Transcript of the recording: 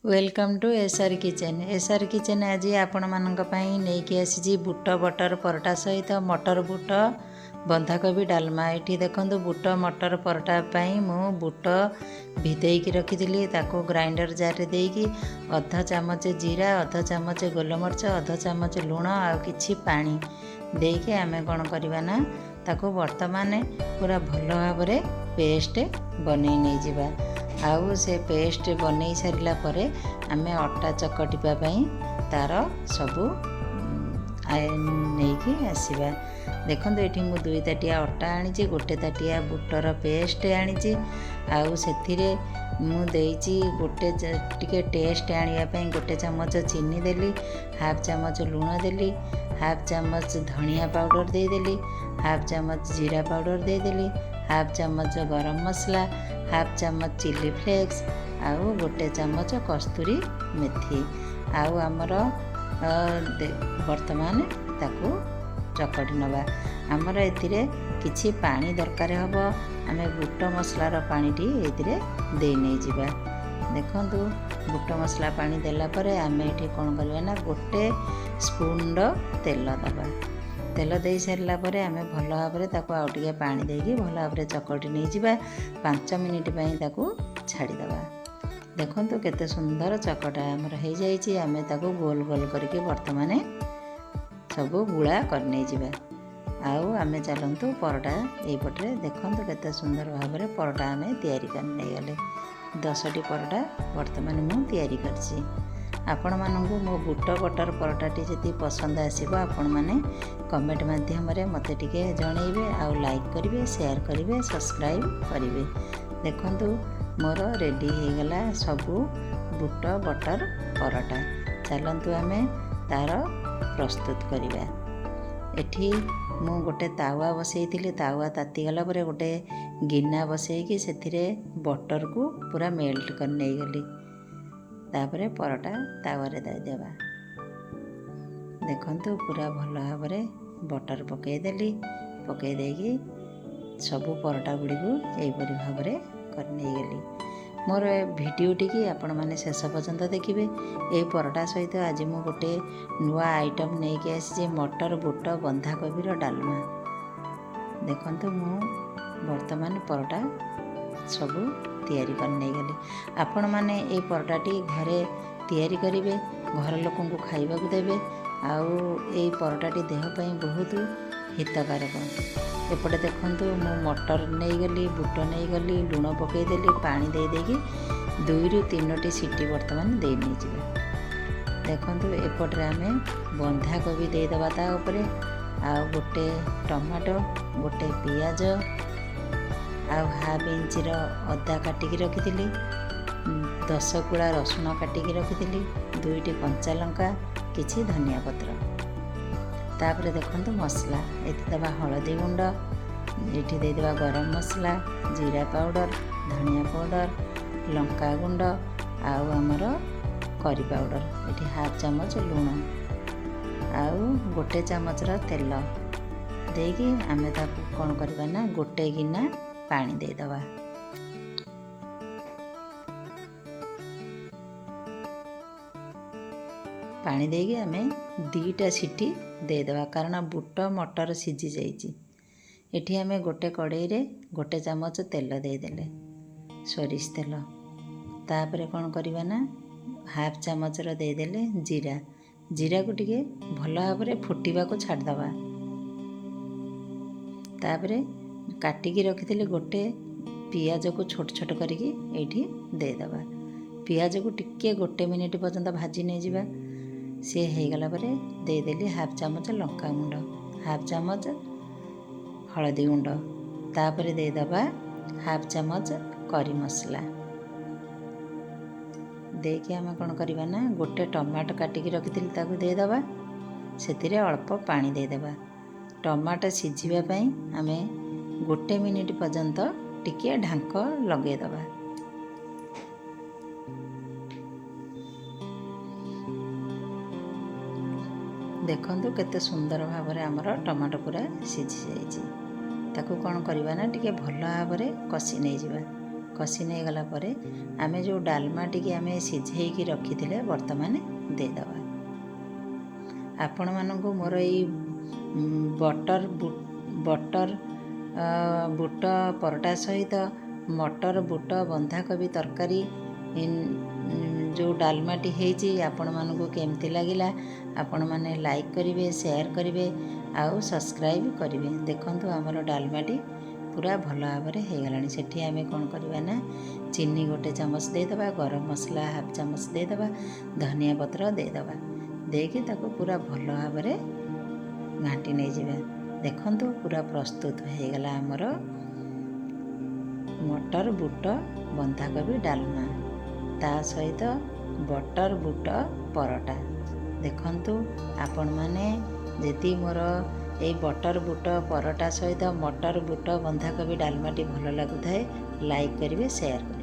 Welcome to SR Kitchen। SR Kitchen ଆଜି ଆପଣମାନଙ୍କ ପାଇଁ ନେଇକି ଆସିଛି ବୁଟ ବଟର ପରଟା ସହିତ ମଟର ବୁଟ ବନ୍ଧାକୋବି ଡାଲମା। ଏଠି ଦେଖନ୍ତୁ, ବୁଟ ମଟର ପରଟା ପାଇଁ ମୁଁ ବୁଟ ଭିଦେଇକି ରଖିଥିଲି। ତାକୁ ଗ୍ରାଇଣ୍ଡର ଜାର୍ରେ ଦେଇକି ଅଧ ଚାମଚ ଜିରା, ଅଧ ଚାମଚ ଗୋଲମରିଚ, ଅଧ ଚାମଚ ଲୁଣ ଆଉ କିଛି ପାଣି ଦେଇକି ଆମେ କ'ଣ କରିବା ନା ତାକୁ ବର୍ତ୍ତମାନ ପୁରା ଭଲ ଭାବରେ ପେଷ୍ଟ ବନେଇ ନେଇଯିବା। ଆଉ ସେ ପେଷ୍ଟ ବନେଇ ସାରିଲା ପରେ ଆମେ ଅଟା ଚକଟିବା ପାଇଁ ତା'ର ସବୁ ନେଇକି ଆସିବା। ଦେଖନ୍ତୁ, ଏଠି ମୁଁ ଦୁଇ ତାଟିଆ ଅଟା ଆଣିଛି, ଗୋଟେ ତାଟିଆ ବୁଟର ପେଷ୍ଟ ଆଣିଛି ଆଉ ସେଥିରେ ମୁଁ ଦେଇଛି ଗୋଟେ ଟିକେ ଟେଷ୍ଟ ଆଣିବା ପାଇଁ ଗୋଟେ ଚାମଚ ଚିନି ଦେଲି, ହାଫ୍ ଚାମଚ ଲୁଣ ଦେଲି, ହାଫ୍ ଚାମଚ ଧନିଆ ପାଉଡ଼ର ଦେଇଦେଲି, ହାଫ୍ ଚାମଚ ଜିରା ପାଉଡ଼ର ଦେଇଦେଲି, ହାଫ୍ ଚାମଚ ଗରମ ମସଲା, ହାଫ୍ ଚାମଚ ଚିଲି ଫ୍ଲେକ୍ସ ଆଉ ଗୋଟେ ଚାମଚ କସ୍ତୁରୀ ମେଥି। ଆଉ ଆମର ବର୍ତ୍ତମାନ ତାକୁ ଚକଟି ନେବା। ଆମର ଏଥିରେ କିଛି ପାଣି ଦରକାର ହେବ। ଆମେ ବୁଟ ମସଲାର ପାଣିଟି ଏଥିରେ ଦେଇ ନେଇଯିବା। ଦେଖନ୍ତୁ, ବୁଟ ମସଲା ପାଣି ଦେଲା ପରେ ଆମେ ଏଠି କ'ଣ କରିବା ନା ଗୋଟେ ସ୍ପୁନ୍ର ତେଲ ଦେବା। ତେଲ ଦେଇ ସାରିଲା ପରେ ଆମେ ଭଲ ଭାବରେ ତାକୁ ଆଉ ଟିକେ ପାଣି ଦେଇକି ଭଲ ଭାବରେ ଚକଟି ନେଇଯିବା। 5 ମିନିଟ୍ ପାଇଁ ତାକୁ ଛାଡ଼ିଦେବା। ଦେଖନ୍ତୁ, କେତେ ସୁନ୍ଦର ଚକଟା ଆମର ହେଇଯାଇଛି। ଆମେ ତାକୁ ଗୋଲ ଗୋଲ କରିକି ବର୍ତ୍ତମାନ ସବୁ ଗୁଳା କରିନେଇଯିବା। ଆଉ ଆମେ ଚାଲନ୍ତୁ ପରଟା ଏଇପଟରେ। ଦେଖନ୍ତୁ, କେତେ ସୁନ୍ଦର ଭାବରେ ପରଟା ଆମେ ତିଆରି କରି ନେଇଗଲେ। 10ଟି ପରଟା ବର୍ତ୍ତମାନ ମୁଁ ତିଆରି କରିଛି। ଆପଣମାନଙ୍କୁ ମୋ ବୁଟ ବଟର ପରଟାଟି ଯଦି ପସନ୍ଦ ଆସିବ, ଆପଣମାନେ କମେଣ୍ଟ ମାଧ୍ୟମରେ ମୋତେ ଟିକେ ଜଣେଇବେ ଆଉ ଲାଇକ୍ କରିବେ, ସେୟାର କରିବେ, ସବସ୍କ୍ରାଇବ୍ କରିବେ। ଦେଖନ୍ତୁ, ମୋର ରେଡ଼ି ହେଇଗଲା ସବୁ ବୁଟ ବଟର ପରଟା। ଚାଲନ୍ତୁ ଆମେ ତା'ର ପ୍ରସ୍ତୁତ କରିବା। ଏଠି ମୁଁ ଗୋଟେ ତାୱା ବସେଇଥିଲି। ତାୱା ତାତିଗଲା ପରେ ଗୋଟେ ଗିନା ବସେଇକି ସେଥିରେ ବଟରକୁ ପୁରା ମେଲ୍ଟ କରି ନେଇଗଲି। ତାପରେ ପରଟା ତାୱାରେ ଦେଇଦେବା। ଦେଖନ୍ତୁ, ପୁରା ଭଲ ଭାବରେ ବଟର ପକାଇଦେଲି। ପକାଇ ଦେଇକି ସବୁ ପରଟା ଗୁଡ଼ିକୁ ଏହିପରି ଭାବରେ କରି ନେଇଗଲି। ମୋର ଭିଡ଼ିଓଟିକି ଆପଣମାନେ ଶେଷ ପର୍ଯ୍ୟନ୍ତ ଦେଖିବେ। ଏହି ପରଟା ସହିତ ଆଜି ମୁଁ ଗୋଟେ ନୂଆ ଆଇଟମ୍ ନେଇକି ଆସିଛି, ମଟର ବୁଟ ବନ୍ଧାକୋବିର ଡାଲମା। ଦେଖନ୍ତୁ, ମୁଁ ବର୍ତ୍ତମାନ ପରଟା ସବୁ ତିଆରି କରି ନେଇଗଲି। ଆପଣମାନେ ଏଇ ପରଟାଟି ଘରେ ତିଆରି କରିବେ, ଘର ଲୋକଙ୍କୁ ଖାଇବାକୁ ଦେବେ ଆଉ ଏଇ ପରଟାଟି ଦେହ ପାଇଁ ବହୁତ ହିତକାରକ। ଏପଟେ ଦେଖନ୍ତୁ, ମୁଁ ମଟର ନେଇଗଲି, ବୁଟ ନେଇଗଲି, ଲୁଣ ପକାଇଦେଲି, ପାଣି ଦେଇ ଦେଇକି ଦୁଇରୁ ତିନୋଟି ସିଟି ବର୍ତ୍ତମାନ ଦେଇ ନେଇଯିବା। ଦେଖନ୍ତୁ, ଏପଟରେ ଆମେ ବନ୍ଧାକୋବି ଦେଇଦେବା ତା ଉପରେ ଆଉ ଗୋଟେ ଟମାଟୋ, ଗୋଟେ ପିଆଜ ଆଉ ହାଫ୍ ଇଞ୍ଚର ଅଦା କାଟିକି ରଖିଥିଲି, 10 କୁଳା ରସୁଣ କାଟିକି ରଖିଥିଲି, ଦୁଇଟି କଞ୍ଚା ଲଙ୍କା, କିଛି ଧନିଆ ପତ୍ର। ତାପରେ ଦେଖନ୍ତୁ ମସଲା ଏଠି ଦେବା। ହଳଦୀ ଗୁଣ୍ଡ ଏଠି ଦେଇଦେବା, ଗରମ ମସଲା, ଜିରା ପାଉଡ଼ର, ଧନିଆ ପାଉଡ଼ର, ଲଙ୍କା ଗୁଣ୍ଡ ଆଉ ଆମର କରି ପାଉଡ଼ର। ଏଠି ହାଫ୍ ଚାମଚ ଲୁଣ ଆଉ ଗୋଟେ ଚାମଚର ତେଲ ଦେଇକି ଆମେ ତାକୁ କ'ଣ କରିବା ନା ଗୋଟେ ଗିନା ପାଣି ଦେଇଦେବା। ପାଣି ଦେଇକି ଆମେ ଦୁଇଟା ସିଟି ଦେଇଦେବା, କାରଣ ବୁଟ ମଟର ସିଝି ଯାଇଛି। ଏଠି ଆମେ ଗୋଟେ କଡ଼େଇରେ ଗୋଟେ ଚାମଚ ତେଲ ଦେଇଦେଲେ, ସୋରିଷ ତେଲ। ତାପରେ କ'ଣ କରିବା ନା ହାଫ୍ ଚାମଚର ଦେଇଦେଲେ ଜିରା। ଜିରାକୁ ଟିକେ ଭଲ ଭାବରେ ଫୁଟିବାକୁ ଛାଡ଼ିଦେବା। ତାପରେ କାଟିକି ରଖିଥିଲେ ଗୋଟେ ପିଆଜକୁ ଛୋଟ ଛୋଟ କରିକି ଏଇଠି ଦେଇଦେବା। ପିଆଜକୁ ଟିକିଏ ଗୋଟେ ମିନିଟ୍ ପର୍ଯ୍ୟନ୍ତ ଭାଜି ନେଇଯିବା। ସିଏ ହେଇଗଲା ପରେ ଦେଇଦେଲି ହାଫ୍ ଚାମଚ ଲଙ୍କାଗୁଣ୍ଡ, ହାଫ୍ ଚାମଚ ହଳଦୀ ଗୁଣ୍ଡ। ତାପରେ ଦେଇଦେବା ହାଫ୍ ଚାମଚ କରି ମସଲା। ଦେଇକି ଆମେ କ'ଣ କରିବା ନା ଗୋଟେ ଟମାଟୋ କାଟିକି ରଖିଥିଲି, ତାକୁ ଦେଇଦେବା। ସେଥିରେ ଅଳ୍ପ ପାଣି ଦେଇଦେବା। ଟମାଟୋ ସିଝିବା ପାଇଁ ଆମେ ଗୋଟେ ମିନିଟ୍ ପର୍ଯ୍ୟନ୍ତ ଟିକିଏ ଢାଙ୍କ ଲଗାଇଦେବା। ଦେଖନ୍ତୁ, କେତେ ସୁନ୍ଦର ଭାବରେ ଆମର ଟମାଟୋ ପୁରା ସିଝି ଯାଇଛି। ତାକୁ କ'ଣ କରିବା ନା ଟିକେ ଭଲ ଭାବରେ କଷି ନେଇଯିବା। କଷି ନେଇଗଲା ପରେ ଆମେ ଯେଉଁ ଡାଲମା ଟିକେ ଆମେ ସିଝେଇକି ରଖିଥିଲେ, ବର୍ତ୍ତମାନ ଦେଇଦେବା। ଆପଣମାନଙ୍କୁ ମୋର ଏଇ ବଟର ବୁଟ ପରଟା ସହିତ ମଟର ବୁଟ ବନ୍ଧାକୋବି ତରକାରୀ ଯେଉଁ ଡାଲମାଟି ହେଇଛି, ଆପଣମାନଙ୍କୁ କେମିତି ଲାଗିଲା? ଆପଣମାନେ ଲାଇକ୍ କରିବେ, ସେୟାର କରିବେ ଆଉ ସବସ୍କ୍ରାଇବ୍ କରିବେ। ଦେଖନ୍ତୁ, ଆମର ଡାଲମାଟି ପୁରା ଭଲ ଭାବରେ ହେଇଗଲାଣି। ସେଠି ଆମେ କ'ଣ କରିବା ନା ଚିନି 1 ଚାମଚ ଦେଇଦେବା, ଗରମ ମସଲା ହାଫ୍ ଚାମଚ ଦେଇଦେବା, ଧନିଆ ପତ୍ର ଦେଇଦେବା। ଦେଇକି ତାକୁ ପୁରା ଭଲ ଭାବରେ ଘାଣ୍ଟି ନେଇଯିବା। ଦେଖନ୍ତୁ, ପୁରା ପ୍ରସ୍ତୁତ ହେଇଗଲା ଆମର ମଟର ବୁଟ ବନ୍ଧାକୋବି ଡାଲମା, ତା ସହିତ ବଟର ବୁଟ ପରଟା। ଦେଖନ୍ତୁ ଆପଣମାନେ, ଯଦି ମୋର ଏଇ ବଟର ବୁଟ ପରଟା ସହିତ ମଟର ବୁଟ ବନ୍ଧାକୋବି ଡାଲମାଟି ଭଲ ଲାଗୁଥାଏ, ଲାଇକ୍ କରିବେ, ସେୟାର କରିବେ।